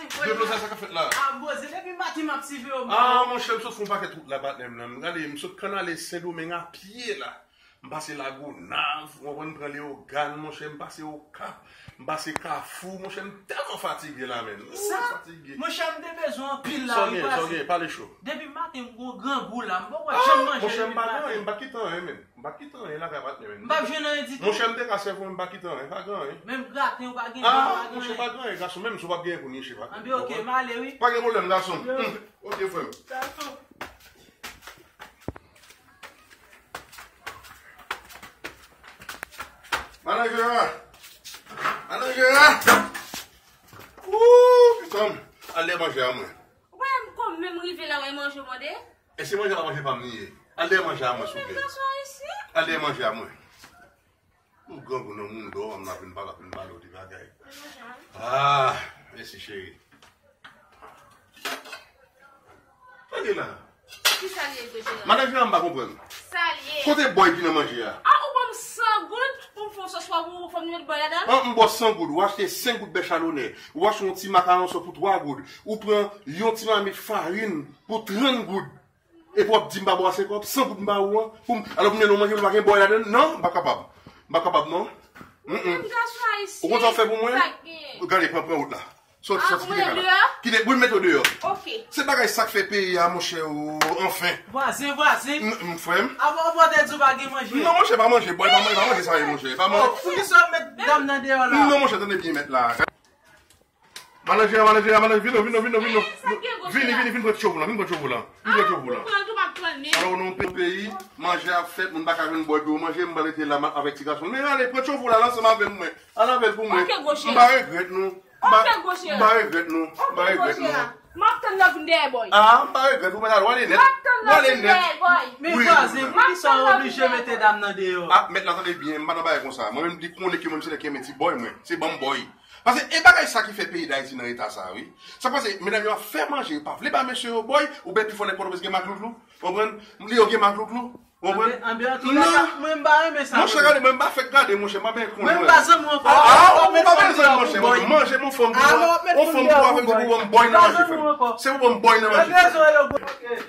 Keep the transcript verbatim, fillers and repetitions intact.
Deblozay, sa k ap fèt la? A, boze, depi maten m ap siveye w. A, monchè, m sot fè yon pakèt wout la, patnè m nan. M gade, m sot Kannale Sendomeng a pye la. M pase Lagonav, w konprann, pran Leyogàn, monchè, m pase Okap, m pase Kafou, monchè, m tèlman fatige la, menn. Sa, monchè, m te bezwen anpil la, wi, pase. Sa w gen, pale cho. Depi maten, m gon grangou la, m poko janm manje. Monchè, m pa gen anyen, m pa t kite anyen, menn. M pa t kite anyen lakay patnè, menn. M p ap jwenn anyen ditou. Monchè, m te ka sèvi w, m pa kite anyen, pa gen anyen. Menm graten, ou pa gen, pa gen anyen. A, monchè, pa gen anyen, gason, menm si w p ap gen anyen pou niche, pa gen pwoblèm. Anben, oke, m ale, wi. Pa gen pwoblèm, gason. Yo. Hmm, oke, frè m. Gason. Madan Jera! Madan Jera! Ooh, pitanm! Al dèyè manje a mwen. Ou pa wè m kòm menm rive la, wè manje w mande? E si manje a pa manje pa m li ye? Al dèyè manje a mwen, souple. Ou menm gason ayisyen? Al dèyè manje a mwen. M grangou nan moun dò, m ap vin pale, ap vin pale w de bagay. Ah, mèsi cheri. Tande la. Kisa l ye, gwo Jera? Madan Jera, m pa konprann. Sa l ye? Kote bòy ki nan manje a? Ah, ou ban m san goud pou m fè yon sòs pwa pou ou, fò m met bòy ladan l? An, m ba w san goud, ou achte senk goud bèch a lonè, ou achte yon ti makaron sòs pou twa goud, ou pran yon ti mamit farin pou trant goud. Epi w ap di m pa ba w ase kòb, san goud m ba ou an, pou m, alò pou m mennen w manje, pou pa gen bòy ladan l? Non, m pa kapab. M pa kapab, non. Mm, mm. Ou konn sa w fè pou mwen? Gade, pran, pran wout la. Sòti, sòti, kite kay la. Kite, wi, m mete w deyò. Se bagay sa k fè peyi a, monchè, o, anfen. Vwazen, vwazen. M, m, frè m. Avan, avan te di w pa gen manje. Non, monchè, pa manje. Bòy, pa manje, pa manje sa ye, monchè. Pa manje. Poukisa w met dam nan deyò la? Non, monchè, tande byen, mèt la. Madan Jera, madan Jera, madan, vin non, vin non, vin non, vin non. Vini, vini, vin pran ti tchovo la, vin pran tchovo la. Vin pran tchovo la. Alò, nou, pe-, peyi, manje ap fèt, moun pa ka jwenn bòy pou yo manje, m pral rete la, m ap avèk ti gason. Men ale, pran tchovo la, ansanm avè m, mwen. Al avè l pou mwen. M pa regrèt, non. M pa, m pa regrèt, non. M pa regrèt, non. M ap tann lè w vin dèyè bòy. Ah, m pa regrèt, ou mèt al, w ale nèt. M ap tann lè w vin dèyè bòy. Men vwazen, poukisa w oblije mete dam nan deyò? Ah, mèt la, tande byen, m pa nan bagay konsa. Mwen menm, m di konnen ke mwen, se nèg ki renmen ti bòy, mwen. Se ban m bòy. Paske e bagay sa ki fè peyi Dayiti nan eta sa, wi. Sa pase, medam yo ap fè manje, yo pa vle ba mesye yo bòy, oubyen pifò nèg Pòtoprens gen maklouklou, konprann? Li yo gen maklouklou, konprann? Anben, anben, antouka, mwen m pa renmen sa. Monchè, gade, mwen m pa fèk gade, monchè, m pa byen konnen. Mwen m pa zanmi w ankò. Ah, ah, ou pa byen zanmi, monchè. Manje, mon fanm, pou ou, on fanm pou avèk pou ban m bòy nan manje, frè. Se pou ban m bòy nan manje.